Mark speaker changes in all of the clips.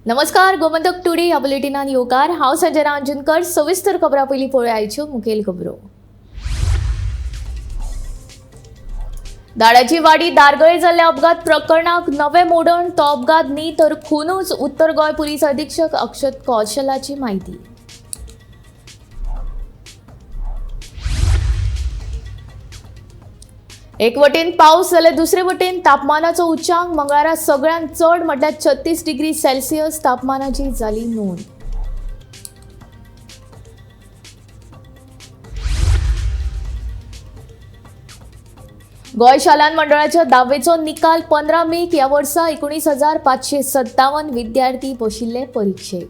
Speaker 1: नमस्कार, गोमंतक टुडे ह्या बुलेटिनान येवकार. हांव संजना अंजनकर. सविस्तर खबरां पयलीं पळोवया आयच्यो मुखेल खबरो. दाडाची वाडी दारगळे जाल्ल्या अपघात प्रकरणाक नवें मोडण. तो अपघात न्ही तर खुनूच. उत्तर गोंय पुलीस अधीक्षक अक्षत कौशलाची माहिती. एक वटेन पावस जाल्यार दुसरे वटेन तापमानाचो उच्चांक. मंगळारा सगळ्यांत चड म्हटल्यार 36 डिग्री सेल्सियस तापमानाची जाली नोंद. गोंय शालांत मंडळाच्या दावेचो निकाल 15 मेक. ह्या वर्सा 19,557 विद्यार्थी बशिल्ले परिक्षेक.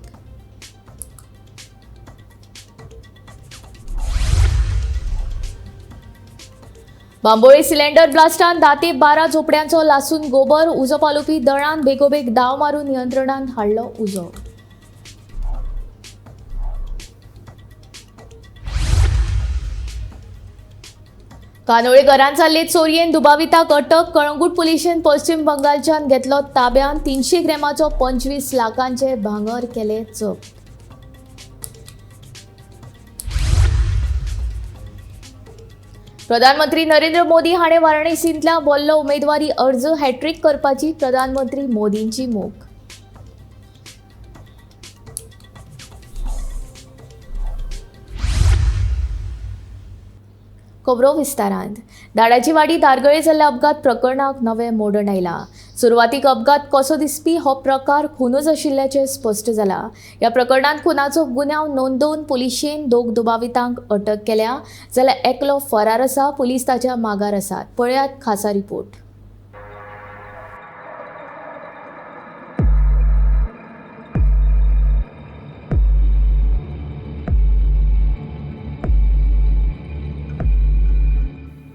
Speaker 1: बांबोळे सिलेंडर ब्लास्टान 10 ते 12 झोपड्यांचो लासून गोबर. उजो पालोवपी दळान बेगोबेग धांव मारून नियंत्रणात हाडलो उजो. कानोळे घरांत जाल्ले चोरयेन दुबाविताक अटक. कळंगूट पुलिशेन पश्चिम बंगालच्यान घेतलो ताब्यात. 300 ग्रॅमाचो 25 लाखांचे भांगर केले जप्त. प्रधानमंत्री नरेंद्र मोदी हाणें वाराणसींतल्या बोल्लो उमेदवारी अर्ज. हॅट्रीक करपाची प्रधानमंत्री मोदींची मोख. खबरो विस्तारांत. दाडाची वाडी दारगळे जाल्ल्या अपघात प्रकरणाक नवें मोडण आयलां. सुरवातीक अपघात कसो दिसपी हो प्रकार खुनूच आशिल्ल्याचें स्पश्ट जालां. ह्या प्रकरणांत खुनाचो गुन्यांव नोंदोवन पुलिशेन 2 दुबावितांक अटक केल्या, जाल्यार एकलो फरार आसा. पुलीस ताच्या मागार आसात. पळयात खासा रिपोर्ट.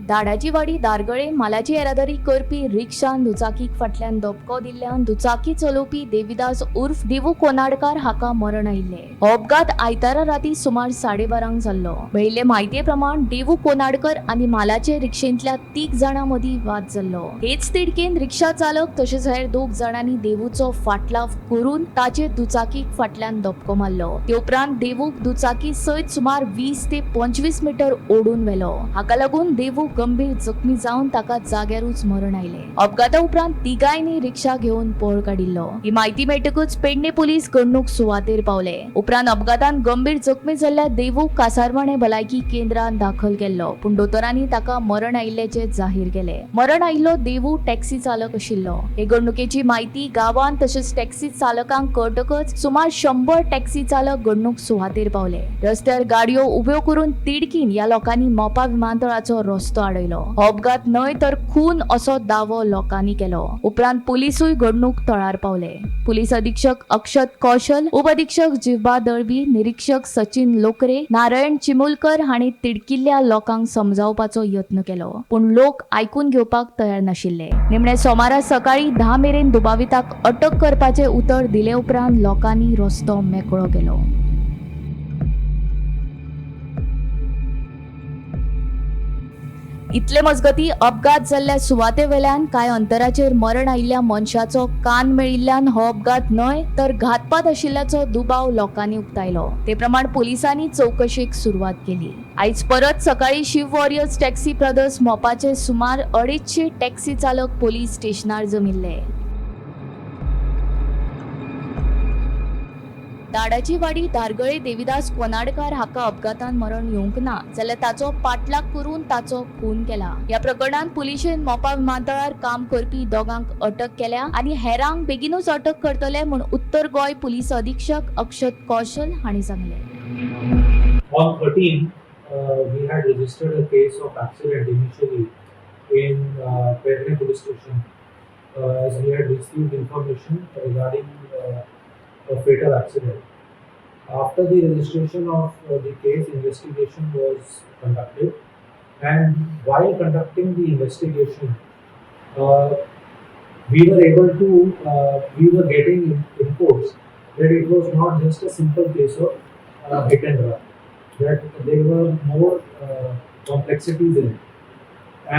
Speaker 1: दाडाचीवाडी दारगळे मालाची येरादारी करपी रिक्षान दुचाकीक फाटल्यान धपको दिल्ल्यान दुचाकी चलोवपी देविदास उर्फ देवू कोनाडकार हाका मरण आयिल्लें. हो अपघात आयतारा राती सुमार 12:30 जाल्लो. मेळिल्ले म्हायती प्रमाण देवू कोनाडकर आनी मालाचे रिक्षेंतल्या 3 जाणां मदीं वाद जाल्लो. हेच तिडकेन रिक्षा चालक तशेंच हेर 2 जाणांनी देवूचो फाटलाव करून ताचे दुचाकीक फाटल्यान धपको मारलो. ते उपरांत देवूक दुचाकी सयत सुमार 20 ते 25 मिटर ओडून व्हेलो. हाका लागून देवू गंभीर जखमी जावन ताका जाग्यारूच मरण आयलें. अपघाता उपरांत तिगांयनी रिक्षा घेवन पळ काडिल्लो. ही म्हायती मेळटकूच पेडणे पुलीस घडणूक सुवातेर पावले. उपरांत अपघातान गंभीर जखमी जाल्ल्या देवूक कासारवाणे भलायकी केंद्रात दाखल केल्लो, पूण दोतोरांनी ताका मरण आयिल्ल्याचें जाहीर केलें. मरण आयिल्लो देवू टॅक्सी चालक आशिल्लो. हे घडणुकेची म्हायती गांवांत तशेंच टॅक्सी चालकांक कळटकच सुमार 100 टॅक्सी चालक घडणूक सुवातेर पावले. रस्त्यार गाडयो उब्यो करून तिडकीन ह्या लोकांनी मोपा विमानतळाचो रस्तो आडयलो. हो अपघात न्हय तर खून असो दावो लोकांनी केलो. उपरांत पोलिसूय घडणूक थळार पावले. पुलीस अधीक्षक अक्षत कौशल, उप अधीक्षक जिव्बा दळवी, निरीक्षक सचिन लोकरे, नारायण चिमुलकर हांणी तिडकिल्ल्या लोकांक समजावपाचो यत्न केलो, पूण लोक आयकून घेवपाक तयार नाशिल्ले. निमणे सोमारा सकाळी 10 मेरेन दुबाविताक अटक करपाचें उतर दिले उपरांत लोकांनी रस्तो मेकळो केलो. इतले मजगती अपघात जाल्ल्या सुवातेवेल्यान कांय अंतराचेर मरण आयिल्ल्या मनशाचो कान मेळिल्ल्यान हो अपघात न्हय तर घातपात आशिल्ल्याचो दुबाव लोकांनी उक्तायलो. ते प्रमाण पोलिसांनी चवकशेक सुरवात केली. आयज परत सकाळी शिव वॉरियर्स टॅक्सी ब्रदर्स मोपाचे सुमार 250 टॅक्सी चालक पोलीस स्टेशनार जमिल्ले. दाडाची वाडी दारगळे देविदास कोनाडकार हाका अपघातान मरण येवंक ना जाल्यार ताचो पाठलाग करून ताचो खून केला. ह्या प्रकरणांत पुलिशेन मोपा विमानतळार काम करपी 2 अटक केल्या आनी हेरांक बेगीनूच अटक करतले म्हूण उत्तर गोंय पुलीस अधीक्षक अक्षत कौशल हांणी सांगलें.
Speaker 2: On 13, we had registered a case of accident initially in Pernem police station, as we had received information regarding a fatal accident. After the registration of the case, investigation was conducted, and while conducting the investigation, we were able to we were getting inputs that it was not just a simple case of hit and run, that there were more complexities in it,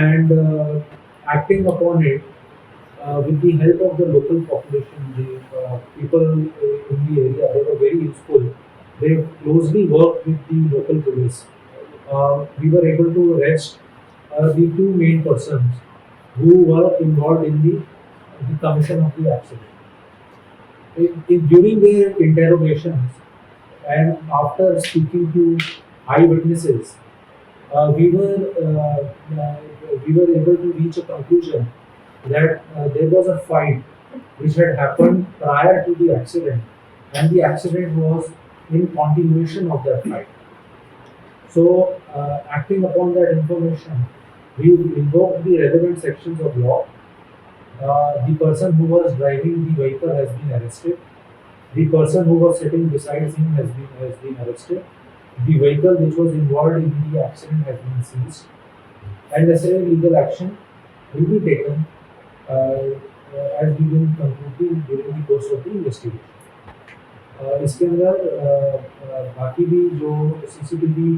Speaker 2: and acting upon it, With the help of the local population, the people in the area, they were very useful. They closely worked with the local police. We were able to arrest the two main persons who were involved in the commission of the accident. During their interrogations and after speaking to eyewitnesses, we were uh, we were able to reach a conclusion that there was a fight which had happened prior to the accident, and the accident was in continuation of that fight. So, acting upon that information, we invoked the relevant sections of law. The person who was driving the vehicle has been arrested. The person who was sitting beside him has been arrested. The vehicle which was involved in the accident has been seized, and necessary legal action will be taken as we will conclude during the course of the investigation. इसके अंदर बाकी भी जो CCTV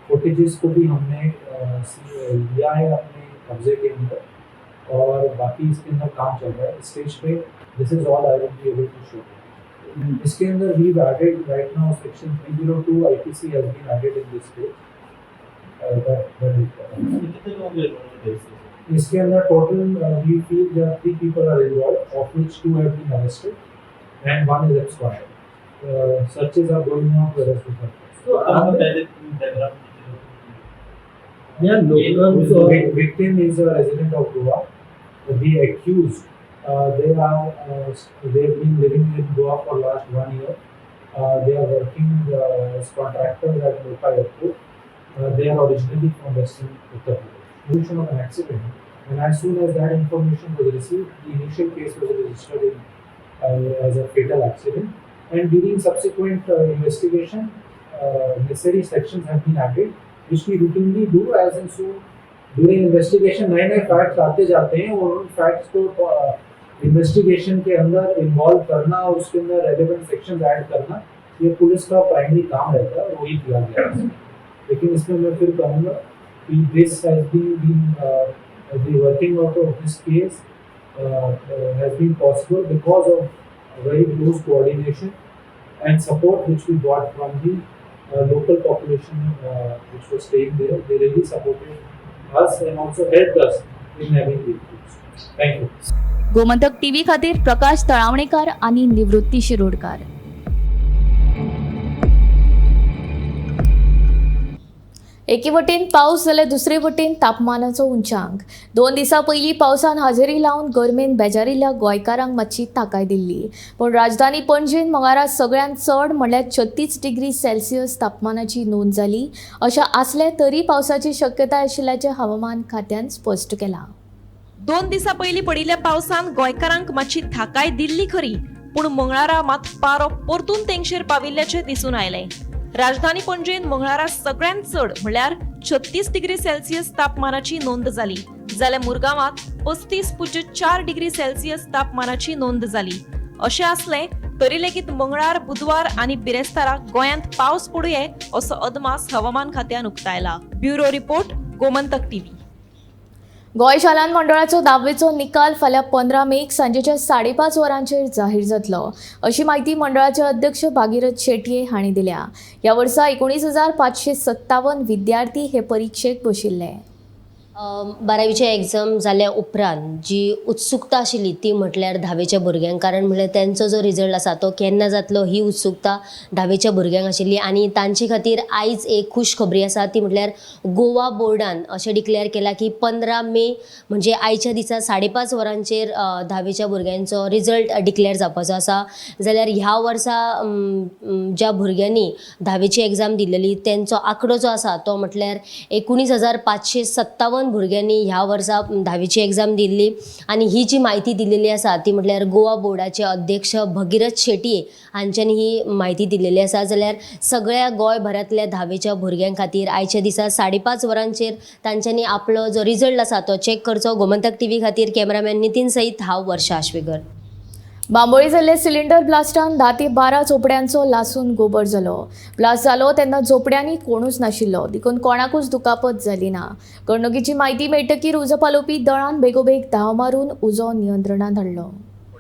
Speaker 2: footages को भी हमने लिया है अपने कब्जे के अंदर और बाकी इसके अंदर काम चल रहा है। स्टेज पे this is all I will be able to show. इसके अंदर we added right now section 302 IPC has been added in this stage.
Speaker 3: कितने लोग इन्वॉल्व थे इसमें?
Speaker 2: इसके अंदर total we feel there three people are involved, of which two have been arrested and one is absconded. Searches are going on to arrest the third person.
Speaker 3: तो आपका पहले background?
Speaker 4: Yeah, locals or
Speaker 2: Victim is a resident of Goa. The accused, they've been living in Goa for last one year. They are working as contractors at Mopa Airport. They are originally from Western Uttar Pradesh. Information of an accident, and as soon as that information was received, the initial case was registered as a fatal accident. And during subsequent investigation, necessary sections have been added, which we routinely do as and soon during investigation नए नए facts आते जाते हैं और उन facts को investigation K अंदर involve करना और उसके अंदर रेलेवेंट सेक्शंस ऐड करना, ये पुलिस का प्राइमरी काम रहता है और वही किया गया है। लेकिन इसमें मैं फिर कहूँगा कि this has been the working out of this case has been possible because of very close coordination and support which we got from the local population which was staying there. They really supported us and also helped us in having the accused. Thank you.
Speaker 1: Gomantak TV खातीर प्रकाश तळावणेकार आणि निवृत्ती शिरोडकार. एके वटेन पावस जाल्यार दुसरे वटेन तापमानाचो उंचांक. 2 दिसां पयलीं पावसान हाजेरी लावन गरमेन बेजारिल्ल्या गोंयकारांक मातशी थाकाय दिल्ली, पूण राजधानी पणजेन मंगळारा सगळ्यांत चड म्हणल्यार 36 डिग्री सेल्सियस तापमानाची नोंद जाली. अशें आसलें तरी पावसाची शक्यताय आशिल्ल्याचें हवामान खात्यान स्पश्ट केलां.
Speaker 5: 2 दिसां पयलीं पडिल्ल्या पावसान गोंयकारांक मातशी थाकाय दिल्ली खरी, पूण मंगळारा मात पारो परतून तेंगशेर पाविल्ल्याचें दिसून आयलें. राजधानी पणजेन मंगळारा सगळ्यांत चड म्हणल्यार 36 डिग्री सेल्सियस तापमानाची नोंद जाली, जाल्यार मुरगांवांत 35.4 डिग्री सेल्सियस तापमानाची नोंद जाली. अशें आसलें तरी लेगीत मंगळार, बुधवार आनी बिरेस्तारा गोंयांत पावस पडुये असो अदमास हवामान खात्यान उक्तायला. Bureau report, Gomantak TV.
Speaker 1: Goa शालांत मंडळाचो धावेचो निकाल फाल्यां 15 मेक सांजेच्या 5:30 वरांचेर जाहीर जातलो, अशी म्हायती मंडळाचे अध्यक्ष भागीरथ शेटये हांणी दिल्या. ह्या वर्सा 19,557 विद्यार्थी हे परिक्षेक बशिल्ले.
Speaker 6: बारावीचे एग्जाम जाल्या उपरांत जी उत्सुकता आशिल्ली ती म्हटल्यार धावेच्या भुरग्यांक, कारण म्हणल्यार तेंचो जो रिजल्ट आसा तो केन्ना जातलो ही उत्सुकता धावेच्या भुरग्यांक आशिल्ली. आनी तांचे खातीर आयज एक खूश खबरी आसा, ती म्हटल्यार गोवा बोर्डान अशें डिक्लेअर केलां की 15 मे म्हणजे आयच्या दिसा 5:30 वरांचेर धावेच्या भुरग्यांचो रिजल्ट डिक्लेअर जावपाचो आसा. जाल्यार ह्या वर्सा ज्या भुरग्यांनी धावेची एग्जाम दिलेली तेंचो आंकडो जो आसा तो म्हटल्यार 19,557 भुरग्यांनी ह्या वर्सा धावेची एग्जाम दिल्ली. आनी ही जी म्हायती दिलेली आसा ती म्हटल्यार गोवा बोर्डाचे अध्यक्ष भगीरथ शेटये हांच्यांनी ही म्हायती दिलेली आसा. जाल्यार सगळ्या गोंयभरांतल्या धावेच्या भुरग्यां खातीर आयच्या दिसा 5:30 वरांचेर तांच्यांनी आपलो जो रिजल्ट आसा तो चॅक करचो. गोमंतक टीव्ही खातीर कॅमेरामॅन नितीन सयत हांव वर्षा आश्वेकर.
Speaker 1: बांबोळी जाल्ले सिलिंडर ब्लास्टान 10 ते 12 झोपड्यांचो लासून गोबर जालो. ब्लास्ट जालो तेन्ना झोपड्यांनी कोणूच नाशिल्लो, देखून कोणाकूच दुखापत जाली ना. घडणुकीची म्हायती मेळटकीर उजो पालोवपी दळान बेगोबेग धांव मारून उजो नियंत्रणांत हाडलो.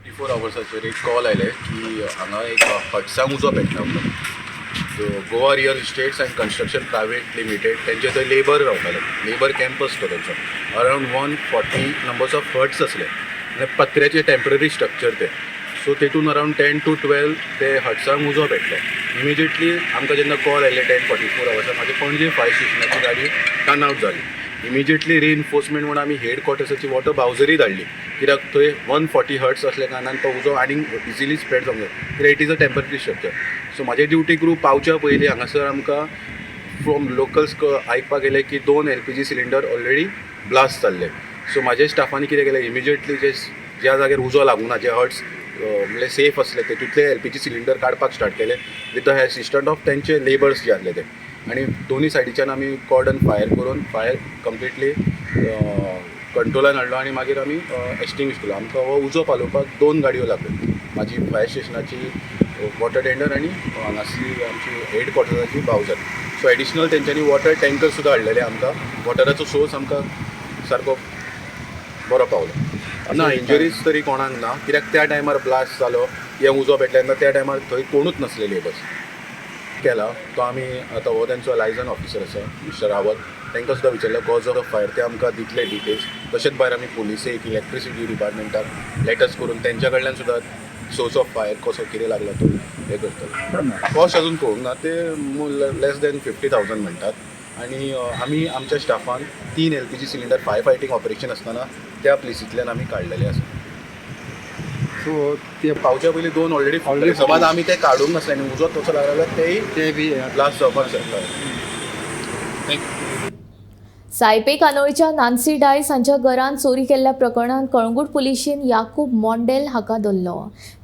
Speaker 7: 44 आवर्साचेर एक कॉल आयले की हांगा एक हट्सांक उजो पेटला म्हणून. So Goa real estates and construction private limited तेंचे थंय लेबर रावताले, लेबर कॅम्पस तो तेंचो. अरावंड 140 नंबर्स ऑफ हट्स आसले आनी पत्र्याचे टेम्पररी स्ट्रक्चर ते. सो तेतून अरावंड 10 to 12 ते हट्सांक उजो पेटलो. इमिजिएटली आमकां जेन्ना कॉल आयले 10:44 आवर्सार म्हाजे पणजे फायर स्टेशनाची गाडी टर्न आवट जाली. इमिजिएटली रिइन्फोर्समेंट म्हणून आमी हेड क्वॉर्टर्साची वॉटर बावजरी धाडली, कित्याक थंय 140 हट्स असल्या कारणान तो उजो आनीक इजिली स्प्रेड जावंक जाय, कित्याक it is a temporary structure. So म्हाजे ड्युटी क्रू पावच्या पयलीं हांगासर आमकां फ्रॉम लोकल्स आयकपाक गेले की 2 LPG cylinder already blast जाल्ले. सो म्हाजे स्टाफांनी कितें केलें, इमिजिएटली जे ज्या जाग्यार उजो लागूना, जे हट्स म्हणल्यार सेफ आसले, तेतूंतले LPG cylinder काडपाक स्टार्ट केले विथ the assistant of तेंचे लेबर्स जे आसले ते. आनी दोनी सायडीच्यान आमी कॉर्डन फायर करून फायर कंप्लिटली कंट्रोलान हाडलो आनी मागीर आमी एक्सटिंग्विश केलो. आमकां हो उजो पालोवपाक 2 गाडयो लागल्यो, म्हाजी फायर स्टेशनाची वॉटर टेंडर आनी हांगासली आमची हेड क्वॉर्टर्साची बावजर. सो एडिशनल तेंच्यांनी वॉटर टँकर सुद्दां हाडलेले. आमकां वॉटराचो सोर्स आमकां सारको बरो पावलो ना. इंजरीज तरी कोणाक ना, कित्याक त्या टायमार ब्लास्ट जालो, हे उजो पेटले तेन्ना त्या टायमार थंय कोणूच नासले लेबर्स. केला तो आमी आतां हो तेंचो लायजन ऑफिसर आसा मिस्टर रावत, तांकां सुद्दां विचारलें कॉज ऑफ फायर, ते आमकां दितले डिटेल्स. तशेंच भायर आमी पुलिसेक, इलेक्ट्रिसिटी डिपार्टमेंटाक लेटर्स करून तेंच्या कडल्यान सुद्दां सोर्स ऑफ फायर कसो कितें लागला तो हें करतले. कॉस्ट अजून कळूंक ना, ते लेस दॅन 50,000 म्हणटात. आनी आमी आमच्या Staffan 3 LPG cylinder fire fighting operation आसतना त्या प्लेसींतल्यान आमी काडलेले आसा.
Speaker 8: सो ते
Speaker 7: पावच्या पयलीं 2 ऑलरेडी
Speaker 8: Already.
Speaker 7: समज आमी ते काडूंक नासले आनी उजो तसो लागला जाल्यार तेय
Speaker 8: ते बी
Speaker 7: ब्लास्ट जावपाक शकता.
Speaker 1: सायपे कानोळच्या नान्सी डायस हांच्या घरांत चोरी केल्ल्या प्रकरणांत कळंगूट पुलिशेन याकूब मोंडेल हाका धरलो.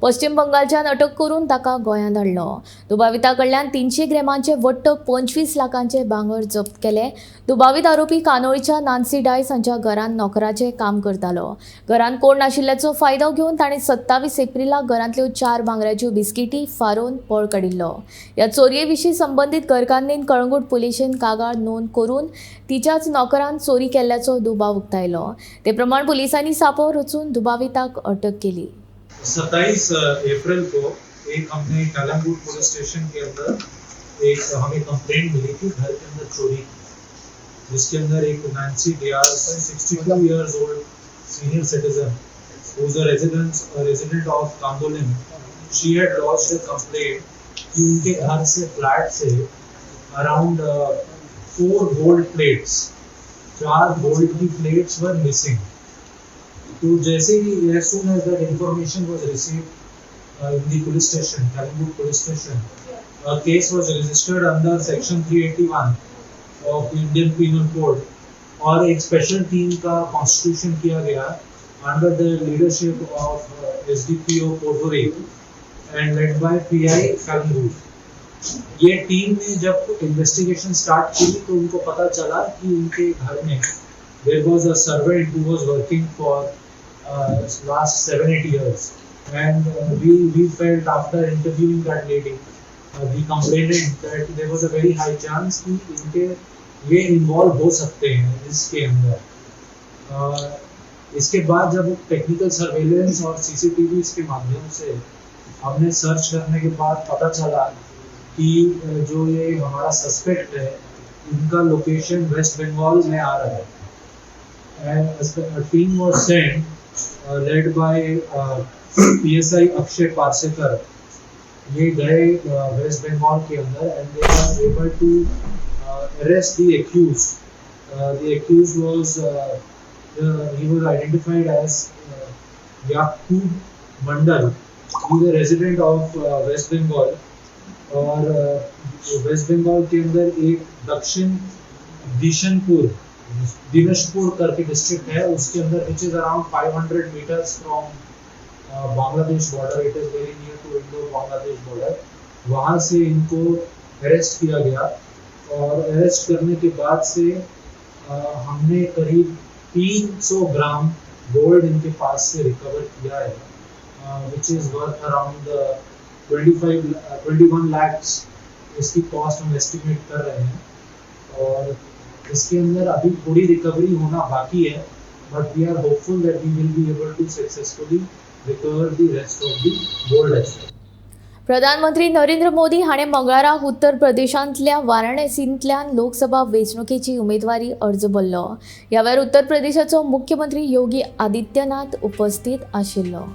Speaker 1: पश्चिम बंगालच्यान अटक करून ताका गोंयांत धाडलो. दुबाविता कडल्यान 300 ग्रॅमांचे वट्ट 25 लाखांचे भांगर जप्त केले. दुबावीत आरोपी कानोळच्या नान्सी डायस हांच्या घरांत नोकराचें काम करतालो. घरांत कोण नाशिल्ल्याचो फायदो घेवन ताणें 27 एप्रिलाक घरांतल्यो 4 भांगराच्यो बिस्किटी फारोवन पळ काडिल्लो. ह्या चोरये विशीं संबंदीत घरकान्नीन कळंगूट पुलिशेन कागाळ नोंद करून तिच्याच नोकरान चोरी केल्ल्याचो दुबाव उक्तायलो. ते प्रमाण पुलिसांनी सापो रचून दुबाविताक अटक केली.
Speaker 2: 27 अप्रैल को एक हमने कलंगूट पुलिस स्टेशन के अंदर एक हमें कंप्लेंट मिली थी घर के अंदर चोरी की, जिसके अंदर एक Nancy Dias, 62 years old senior citizen, who is a resident of Candolim, she had lodged a complaint कि उनके घर से, फ्लैट से अराउंड 4 गोल्ड प्लेट्स, 4 गोल्ड की प्लेट्स वर मिसिंग. तो जैसे ही, as soon as that information was received in the police station, Calangute police station, a case was registered under section 381 of the Indian Penal Code और एक special team का constitution किया गया under the leadership of SDPO Porvorim and led by PI Calangute. ये team ने जब investigation start की तो उनको पता चला कि उनके घर में there was a servant who was working for last 7-8 years and we felt after interviewing that lady, the complainant, that there was a very high chance कि इनके ये इन्वॉल्व हो सकते हैं इसके अंदर. इसके बाद जब टेक्निकल सर्वेलेंस और सीसीटीवी के माध्यम से हमने सर्च करने के बाद पता चला कि जो ये हमारा सस्पेक्ट है, इनका लोकेशन वेस्ट बंगाल में आ रहा है and a team was sent led by PSI Akshay Parsekar. ये गए वेस्ट बंगाल के अंदर and they are able to arrest the accused. The accused was he was identified as Yakub Mandal. He is a resident of West Bengal और West Bengal के अंदर एक दक्षिण दिशनपुर दिनशपुर करके डिस्ट्रिक्ट है, उसके अंदर, which is around 500 meters from Bangladesh border. It is very near to Indo Bangladesh border. वहाँ से इनको अरेस्ट किया गया और अरेस्ट करने के बाद से हमने करीब 300 ग्राम गोल्ड इनके पास से रिकवर किया है. which is worth around 25 21 lakhs इसकी कॉस्ट हम एस्टिमेट कर रहे हैं और इसके अंदर अभी थोड़ी रिकवरी होना बाकी है, but we are hopeful that we will be able to successfully recover the rest of the gold as well.
Speaker 1: प्रधानमंत्री नरेंद्र मोदी हाणें मंगळारा उत्तर प्रदेशांतल्या वाराणसींतल्यान लोकसभा वेंचणुकेची उमेदवारी अर्ज भरलो. ह्या वेळार उत्तर प्रदेशाचो मुख्यमंत्री योगी आदित्यनाथ उपस्थित आशिल्लो.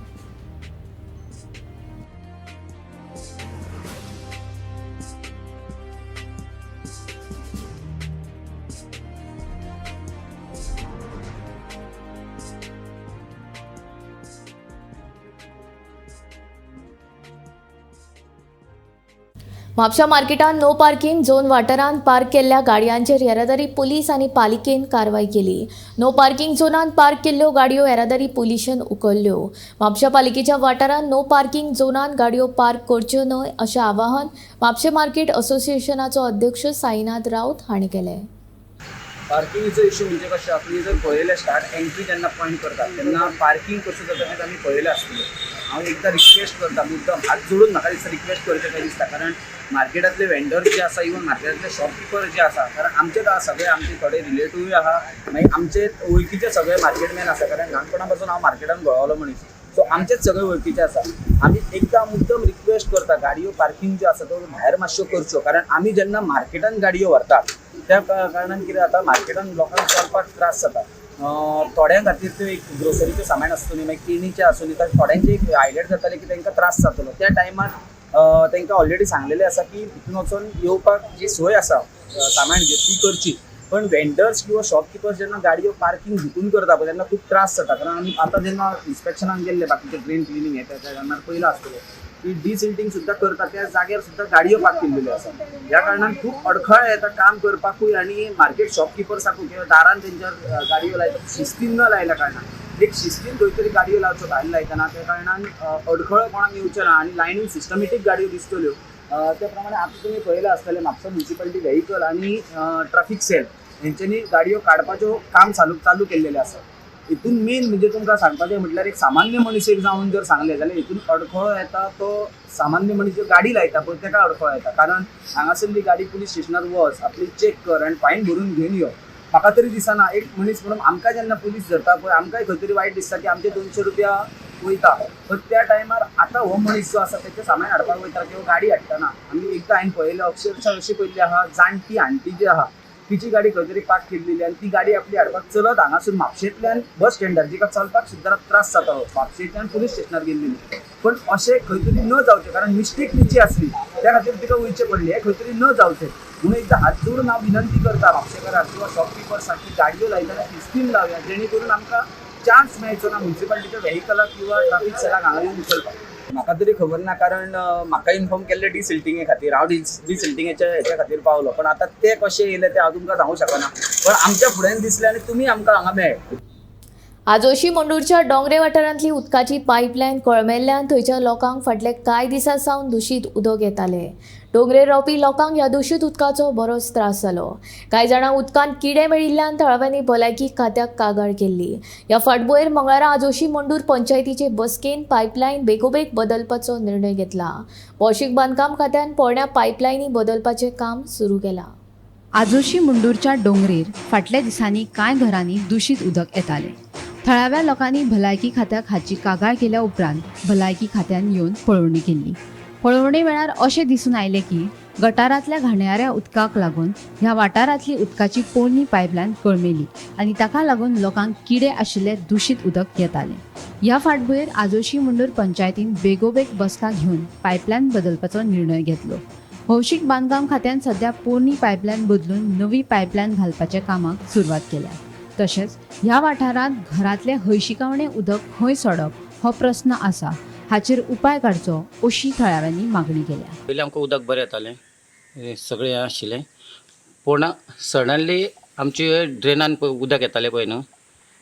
Speaker 1: म्हापशा मार्केटात नो पार्किंग झोन वाठारांत पार्क केल्ल्या गाडयांचेर येरादारी पुलीस आनी पालिकेन कारवाय केली. नो पार्किंग झोनांत पार्क केल्ल्यो गाडयो येरादारी पुलिशेन उखल्ल्यो. म्हापशा पालिकेच्या वाठारांत नो पार्किंग झोनांत गाडयो पार्क करच्यो न्हय अशें आवाहन म्हापशें मार्केट असोसिएशनाचो अध्यक्ष साईनाथ राऊत हांणी केलें.
Speaker 9: पार्किंगचो इशू म्हणजे कशें, तुमी जर पळयलें स्टार्ट एंट्री जेन्ना पॉयंट करतात तेन्ना पार्किंग कशें जाता तें आमी पळयलें आसतलें. हांव एकदां रिक्वेस्ट करता, मुद्दम हात जोडून म्हाका दिसता रिक्वेस्ट करचें काय दिसता, कारण मार्केटांतले वेंडर जे आसा, इवन मार्केटांतले शॉपकिपर जे आसा, कारण आमचेच आसा सगळे, आमचे थोडे रिलेटिव्हूय आहा, मागीर आमचे वळखीचे सगळे मार्केटमॅन आसा, कारण ल्हानपणा पासून हांव मार्केटान घोळवलो मनीस, सो आमचेच सगळे वळखीचे आसा. आमी एकदां मुद्दम रिक्वेस्ट करता गाडयो पार्किंग ज्यो आसा त्यो भायर मातश्यो करच्यो, कारण आमी जेन्ना मार्केटान गाडयो व्हरतात त्या कारणान कितें जाता, मार्केटान लोकांक चलपाक त्रास जाता. थोड्यां खातीर त्यो एक ग्रोसरीचें सामान आसूं न्ही, मागीर केणीचें आसूं न्ही, तर थोड्यांचे एक हायलायट जातालें की तांकां त्रास जातलो. त्या टायमार तांकां ऑलरेडी सांगलेलें आसा की भितून वचून येवपाक जी सोय आसा सामान घेवन ती करची, पण वेंडर्स किंवा शॉपकिपर्स जेन्ना गाडयो पार्किंग भितून करता पळय तेन्ना खूब त्रास जाता. कारण आमी आतां जेन्ना इन्स्पेक्शनाक गेल्ले बाकीचे ड्रेन क्लिनींग हें त्या टायमार पयलां आसतलें की डिसिल्टींग सुद्दां करता त्या जाग्यार सुद्दां गाडयो पार्क केल्ल्यो आसा. ह्या कारणान खूब अडखळ येता काम करपाकूय आनी मार्केट शॉपकिपर्साकूय किंवा दारान तेंच्या गाडयो लायता शिस्तीन न लायल्या कारणान, एक शिस्तीन खंय तरी गाडयो लावच्यो भायर लायतना, त्या कारणान अडखळ कोणाक येवचें ना आनी लायनीन सिस्टमेटीक गाडयो दिसतल्यो. त्या प्रमाणे आतां तुमी पळयलां आसतलें म्हापसा म्युनिसिपालिटी व्हेकल आनी ट्राफीक सेल हेंच्यांनी गाडयो काडपाच्यो काम चालू केल्लेलें आसा. हितून मेन म्हणजे तुमकां सांगपाचें म्हटल्यार एक सामान्य मनीस एक जावन जर सांगलें जाल्यार हितून अडखळो येता तो सामान्य मनीस जो गाडी लायता पळय ताका अडखळो येता, कारण हांगासरली गाडी पुलीस स्टेशनार वच, आपली चॅक कर आनी फायन भरून घेवन यो. म्हाका तरी दिसना एक मनीस म्हणून आमकां जेन्ना पुलीस धरता पळय आमकांय खंय तरी वायट दिसता की आमचे 200 रुपया वयता, पण त्या टायमार आतां हो मनीस जो आसा तेचें सामान हाडपाक वयता किंवा गाडी हाडटना आमी एकदां हांवें पळयलें, अक्षरशा अशी पळयल्ली आहा, जाणटी आण्टी जी आहा तिची गाडी खंय तरी पार्क केल्लेली आनी ती गाडी आपली हाडपाक चलत हांगासून म्हापशेंतल्यान बस स्टँडार, जिका चलपाक सुद्दां त्रास जातालो, म्हापशेंतल्यान पुलीस स्टेशनार गेल्लेली. पण अशें खंय तरी न जावचें, कारण मिस्टेक तिची आसली त्या खातीर तिका वयचें पडलें, हें खंय तरी न जावचें म्हणून एकदां हात जोडून हांव विनंती करता म्हापशेकारांक किंवा शॉपकिपर्सांक की गाडयो लायतना शिस्तीन लावया, जेणे करून आमकां चान्स मेळचो ना म्युनिसिपालिटीच्या व्हेकलाक किंवा ट्राफीक सेलाक हांगा येवन उखलपाक. म्हाका तरी खबर ना, कारण म्हाका इन्फॉर्म केल्लें डिसिल्टिंगे खातीर, हांव डिसिल्टिंगेच्या हेच्या खातीर पावलो, पण आतां ते कशें येयले ते हांव तुमकां सांगूंक शकना, पण आमच्या फुड्यान दिसलें आनी तुमी आमकां हांगा मेळ्ळे.
Speaker 1: आजोशी मंडूरच्या डोंगरे वाठारांतली उदकाची पायपलायन कळमेल्ल्यान थंयच्या लोकांक फाटले कांय दिसां सावन दुशीत उदक येतालें. डोंगरेर रावपी लोकांक ह्या दुशीत उदकाचो बरोच त्रास जालो. कांय जाणांक उदकांत किडे मेळिल्ल्यान थळाव्यांनी भलायकी खात्याक कागाळ केल्ली. ह्या फाटभुंयेर मंगळारा आजोशी मंडूर पंचायतीचे बसकेन पायपलायन बेगोबेग बदलपाचो निर्णय घेतला. भौशीक बांदकाम खात्यान पोरण्या पायपलायनी बदलपाचें काम सुरू केलां.
Speaker 10: आजोशी मुंडूरच्या डोंगरेर फाटल्या दिसांनी कांय घरांनी दुशीत उदक येतालें. थळाव्या लोकांनी भलायकी खात्याक हाची कागाळ केल्या उपरांत भलायकी खात्यान येवन पळोवणी केल्ली. पळोवणे वेळार अशें दिसून आयलें की गटारांतल्या घाणयाऱ्या उदकाक लागून ह्या वाठारांतली उदकाची पोरणी पायपलायन कळमेली आनी ताका लागून लोकांक किडे आशिल्ले दुशीत उदक येतालें. ह्या फाटभुंयेर आजोशी मुंडूर पंचायतीन बेगोबेग बसका घेवन पायपलायन बदलपाचो निर्णय घेतलो. भौशीक बांदकाम खात्यान सध्या पोरणी पायपलायन बदलून नवी पायपलायन घालपाच्या कामाक सुरवात केल्या. तशेंच ह्या वाठारांत घरांतलें हळशिकावणें उदक खंय सोडप हो प्रस्न आसा, हाचेर उपाय काडचो अशी थळाव्यांनी मागणी केल्या.
Speaker 11: पयलीं आमकां उदक बरें येतालें, सगळें हें आशिल्लें, पूण सडनली आमचे ड्रेनान पळय उदक येतालें पळय न्हू,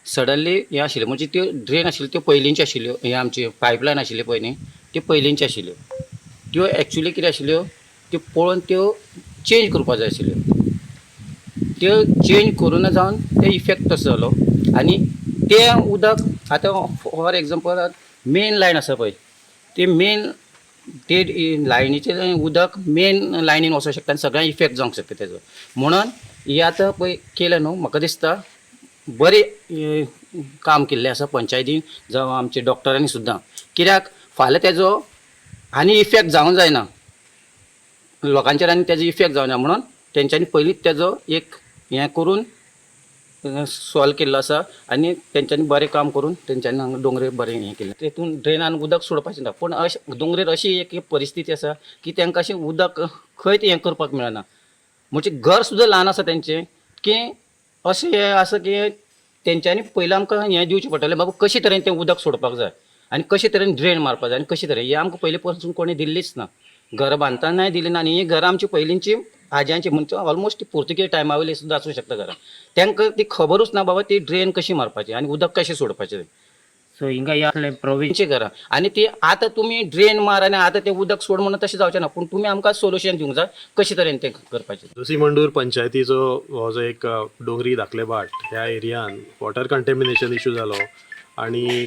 Speaker 11: सडनली हें आशिल्लें, म्हणजे त्यो ड्रेन आशिल्ल्यो त्यो पयलींच्यो आशिल्ल्यो, हें आमची पायपलायन आशिल्ली पळय न्ही त्यो पयलींच्यो आशिल्ल्यो, त्यो एक्चुली कितें आशिल्ल्यो त्यो पळोवन त्यो चेंज करपा जाय आशिल्ल्यो, त्यो चेंज करूं ना जावन ते इफेक्ट तसो जालो आनी तें उदक आतां फॉर एग्जाम्पल मेन लायन आसा पळय ती मेन ते लायनीचें उदक मेन लायनीन वचोंक शकता आनी सगळ्यांक इफेक्ट जावंक शकता तेजो. म्हणून हें आतां पळय केलें न्हू, म्हाका दिसता बरें काम केल्लें आसा पंचायतीन जावं आमच्या डॉक्टरांनी सुद्दां. कित्याक फाल्यां तेजो आनी इफेक्ट जावंक जायना लोकांचेर आनी तेजो इफेक्ट जावना म्हणून तेंच्यांनी पयलींच तेजो एक हें करून सॉल्व केल्लो आसा आनी तेंच्यांनी बरें काम करून तेंच्यांनी हांगा दोंगरेर बरें हें केलें. तेतून ड्रेनान उदक सोडपाचें ना, पूण अशें दोंगरेर अशी एक परिस्थिती आसा की तांकां अशें उदक खंयच हें करपाक मेळना. म्हणजे घर सुद्दां ल्हान आसा तेंचें की अशें हें आसा की तेंच्यांनी पयलीं आमकां हें दिवचें पडटलें, बाबा कशे तरेन तें उदक सोडपाक जाय आनी कशे तरेन ड्रेन मारपाक जाय आनी कशे तरेन हें आमकां पयलीं पासून कोणें दिल्लीच ना. घरां बांदतनाय दिली ना आनी हीं घरां आमची पयलींची आज्यांची म्हणजे ऑलमोस्ट पुर्तुगेज टायमा वयली सुद्दां आसूं शकता घरां, तांकां ती खबरूच ना बाबा ती ड्रेन कशी मारपाची आनी उदक कशें सोडपाचें.
Speaker 12: सो हिंगा ह्या असलें प्रोविजन
Speaker 11: तेंची घरां आनी ती आतां तुमी ड्रेन मार आनी आतां तें उदक सोड म्हणून तशें जावचें ना, पूण तुमी आमकां सोल्युशन दिवंक जाय कशे तरेन तें करपाचें.
Speaker 13: जोसी मंडूर पंचायतीचो हो जो एक डोंगरी धाकले भाट ह्या एरियान वॉटर कंटेमिनेशन इशू जालो आनी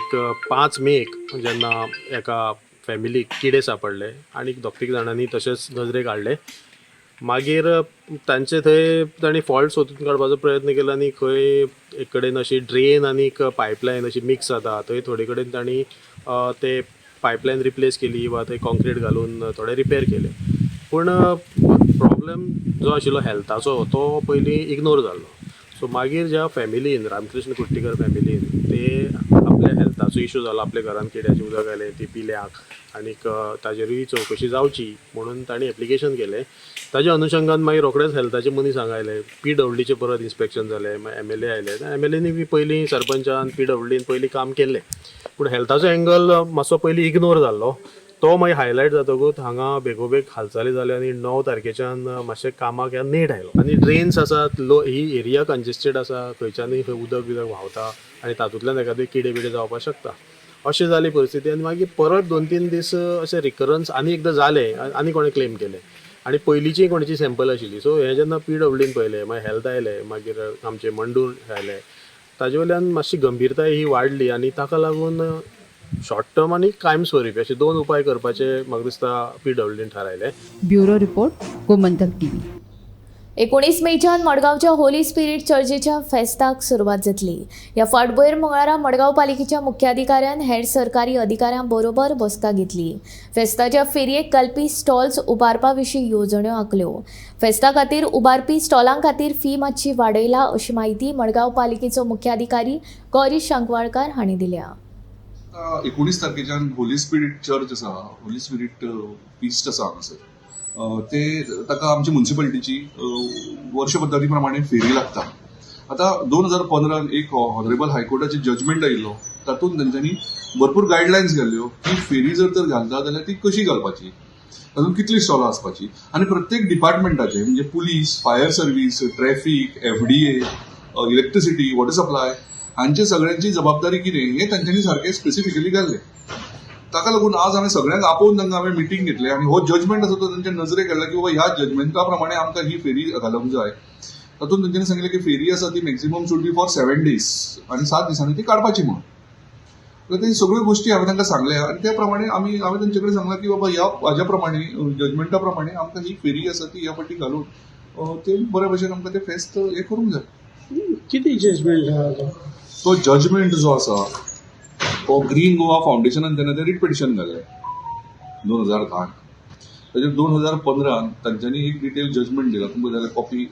Speaker 13: 5 मेक जेन्ना एका फॅमिलीक किडे सापडले आनी 2-3 जाणांनी तशेंच नजरेक हाडले. मागीर तांचे थंय तांणी फॉल्ट सोदून काडपाचो प्रयत्न केलो आनी खंय एक कडेन अशी ड्रेन आनी पायपलायन अशी मिक्स जाता थंय थोडे कडेन तांणी ते पायपलायन रिप्लेस केली वा थंय कॉन्क्रीट घालून थोडे रिपेर केले. पूण प्रॉब्लेम जो आशिल्लो हेल्थाचो तो पयलीं इग्नोर जाल्लो. सो मागीर ज्या फॅमिलीन, रामकृष्ण कुट्टीकर फॅमिलीन, ते आपल्या हेल्थाचो इशू जालो, आपल्या घरान किड्याचें उदक आयलें ती पिल्याक आनीक ताजेरूय चवकशी जावची म्हणून तांणी एप्लिकेशन केलें. ताज्या अनुशंगान मागीर रोखडेच हेल्थाचे मनीस हांगा आयले, PWDचें परत इन्स्पेक्शन जालें, मागीर MLA आयले. MLAनी बी पयलीं सरपंचान PWDन पयलीं काम केल्लें, पूण हेल्थाचो एंगल मातसो पयलीं इग्नोर जाल्लो. तो मागीर हायलायट जातकूच हांगा बेगोबेग हालचाली जाल्यो आनी 9 तारखेच्यान मातशें कामाक ह्या नेट आयलो. आनी ड्रेन्स आसात, लो ही एरिया कंजेस्टेड आसा, खंयच्यानूय खंय उदक बिदक व्हांवता आनी तातूंतल्यान एखादी किडे बिडे जावपाक शकता. अशें जाली परिस्थिती आनी मागीर परत 2-3 दीस अशें रिकरन्स आनी एकदां जालें आनी कोणें क्लेम केलें आनी पयलींची कोणाची सॅम्पल आशिल्ली. सो हें जेन्ना PWDन पळयलें, मागीर हेल्थ आयलें, मागीर आमचें मंडूर आयलें, ताजे वयल्यान मातशी गंभीरताय ही वाडली आनी ताका लागून शॉर्ट टर्म आनी कायम स्वरुपी अशे 2 उपाय करपाचे म्हाका दिसता PWDन थारायलें.
Speaker 10: Bureau report, Gomantak TV.
Speaker 1: 19 मेच्यान मडगांवच्या होली स्पिरीट चर्चेच्या फेस्ताक सुरवात जातली. ह्या फाटभुंयेर मंगळारा मडगांव पालिकेच्या मुख्याधिकाऱ्यान हेर सरकारी अधिकाऱ्यां बरोबर बसका घेतली. फेस्ताच्या फेरयेक घालपी स्टॉल्स उबारपा विशीं येवजण्यो आंखल्यो. फेस्ता खातीर उबारपी स्टॉलां खातीर फी मातशी वाडयला अशी म्हायती मडगांव पालिकेचो मुख्याधिकारी गौरी शांकवाळकार हांणी दिल्या.
Speaker 14: 19 तारखेच्यान होली स्पिरीट चर्च आसा, होली स्पिरीट फिस्ट आसा हांगासर, ते ताका आमची म्युनिसिपालिटीची वर्ष पद्दती प्रमाणे फेरी लागता. आतां 2015 एक ऑनरेबल हायकोर्टाचे जजमेंट आयिल्लो, तातूंत तेंच्यांनी भरपूर गायडलायन्स घाल्ल्यो की फेरी जर तर घालता जाल्यार ती कशी घालपाची, तातूंत कितली स्टॉलां आसपाची आनी प्रत्येक डिपार्टमेंटाचे म्हणजे police, fire service, traffic, FDA, electricity, water supply हांचे सगळ्यांची जबाबदारी कितें हें तांच्यांनी सारकें स्पेसिफिकली घाल्लें. ताका लागून आज हांवें सगळ्यांक आपोवन तांकां हांवें मिटींग घेतलें आनी हो जजमेंट आसा तो तांच्या नजरेक हाडला की बाबा ह्या जजमेंटा प्रमाणे आमकां ही फेरी घालूंक जाय. तातूंत तांच्यांनी सांगिल्लें की फेरी आसा ती maximum should be for 7 days आनी 7 दिसांनी ती काडपाची म्हणून. ते सगळ्यो गोश्टी हांवें तांकां सांगल्या आनी त्या प्रमाणे आमी हांवें तांचे कडेन सांगलां की बाबा ह्या हाज्या प्रमाणे जजमेंटा प्रमाणे आमकां ही फेरी आसा ती ह्या फावटी घालून ते बरे भशेन आमकां ते फेस्त हें करूंक जाय.
Speaker 4: कितें जजमेंट आहा?
Speaker 14: तो जजमेंट जो आसा तो ग्रीन गोवा फावंडेशनान तेन्ना ते रिट पिटिशन घालें 2010. ताजेर 2015 तांच्यांनी एक डिटेल जजमेंट दिला, तुमकां जाल्यार कॉपी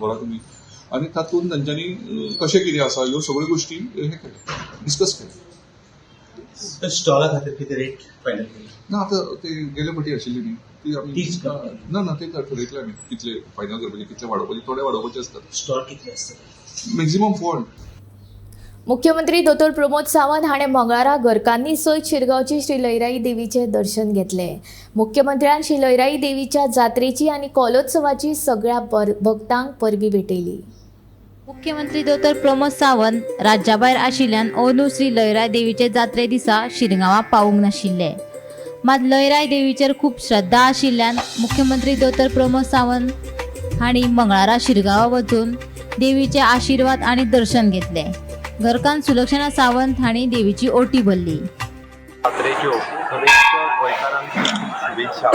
Speaker 14: व्हरा तुमी, आनी तातूंत तांच्यांनी कशें कितें आसा ह्यो सगळ्यो गोश्टी हें केलें, डिस्कस केलें.
Speaker 3: स्टॉला खातीर कितें रेट फायनल केली?
Speaker 14: ना, आतां ते गेले फावटी आशिल्ली न्ही ती आमी, ना ना ते ठरयतले आमी कितले फायनल करपाचे, कितले वाडोवपाचे, थोडे वाडोवपाचे आसतात.
Speaker 3: स्टॉल कितले आसतले?
Speaker 14: मॅक्झिमम 4.
Speaker 1: मुख्यमंत्री दोतोर प्रमोद सावंत हाणें मंगळारा घरकान्नी सयत शिरगांवची श्री लयराई देवीचें दर्शन घेतलें. मुख्यमंत्र्यान श्री लयराई देवीच्या जात्रेची आनी कोलोत्सवाची सगळ्या भक्तांक परबी भेटयली.
Speaker 15: मुख्यमंत्री दोतोर प्रमोद सावंत राज्याभायर आशिल्ल्यान अंदू श्री लयराई देवीचे जात्रे दिसा शिरगांवां पावूंक नाशिल्ले. मात लयराई देवीचेर खूब श्रद्धा आशिल्ल्यान मुख्यमंत्री दोतोर प्रमोद सावंत हांणी मंगळारा शिरगांवां वचून देवीचे आशिर्वाद आनी दर्शन घेतले. घरकान्न सुलक्षणा सावंत हांणी देवीची ओटी भरली.
Speaker 16: जात्रेच्यो समेस्त गोंयकारांक शुभेच्छा.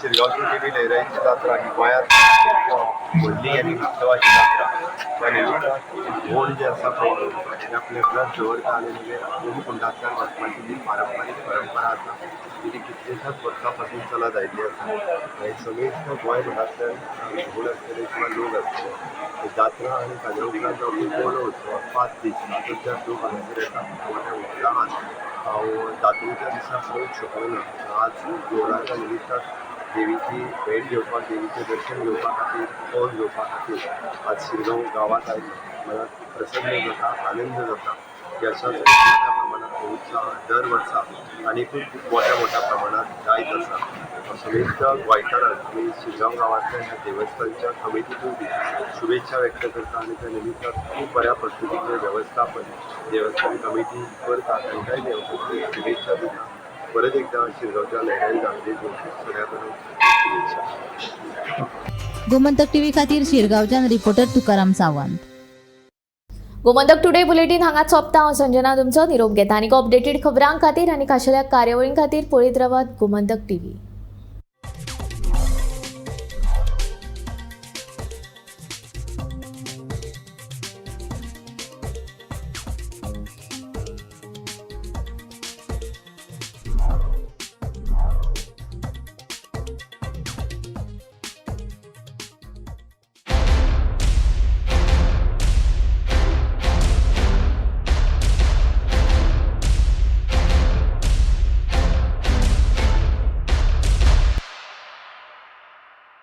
Speaker 16: शिरगांवची देवी लयराईची जात्रा ही गोंयांत व्हडली आनी उत्सवाची जात्रा. त्या निमित्तान धोंड जे आसा पळय ते आपले व्रत दवरता आनी मागीर होमकुंडांतल्यान वचपाची जी पारंपारीक परंपरा आसा ती कितल्याशाच वर्सां पासून चलत आयिल्ली आसा. आनी समेस्त गोंयभरांतल्यान धोंड आसतले किंवा लोक आसतले, जात्रा आनी ताज्या उपरांत जावपी कोलो उत्सव 5 दीस तातूंतल्यान लोक हांगासर येता. मोठ्या उत्साहान हांव जात्रेच्या दिसा पळोवंक शकलो ना. आज देवळाच्या निमित्तान देवीची भेट घेवपाक, देवीचें दर्शन घेवपा खातीर, कौल घेवपा खातीर आज शिरगांव गांवांत आयलो. मनाक प्रसन्न जाता, आनंद जाता की अशाच मोठ्या प्रमाणात उत्साह दर वर्सा आनीकूय खूब मोठ्या मोठ्या प्रमाणात जायत आसा. समेस्त गोंयकारांक आनी शिरगांव गांवांतल्या ह्या देवस्थानच्या कमिटीकूय बी शुभेच्छा व्यक्त करता आनी त्या निमित्तान खूब बऱ्या पद्दतीचें वेवस्थापन देवस्थान कमिटी करता तांकांय बी हांव खूब शुभेच्छा दिता. परत एकदां शिरगांवच्या लयराई जात्रेच्यो सगळ्या कडेन शुभेच्छा.
Speaker 15: गोमंतक टीव्ही खातीर शिरगांवच्यान reporter Tukaram Sawant.
Speaker 1: Gomantak today bulletin हांगाच सोंपता. हांव संजना तुमचो निरोप घेता आनी अपडेटेड खबरां खातीर आनी खाशेल्या कार्यावळीं खातीर पळयत रावात गोमंतक टीव्ही.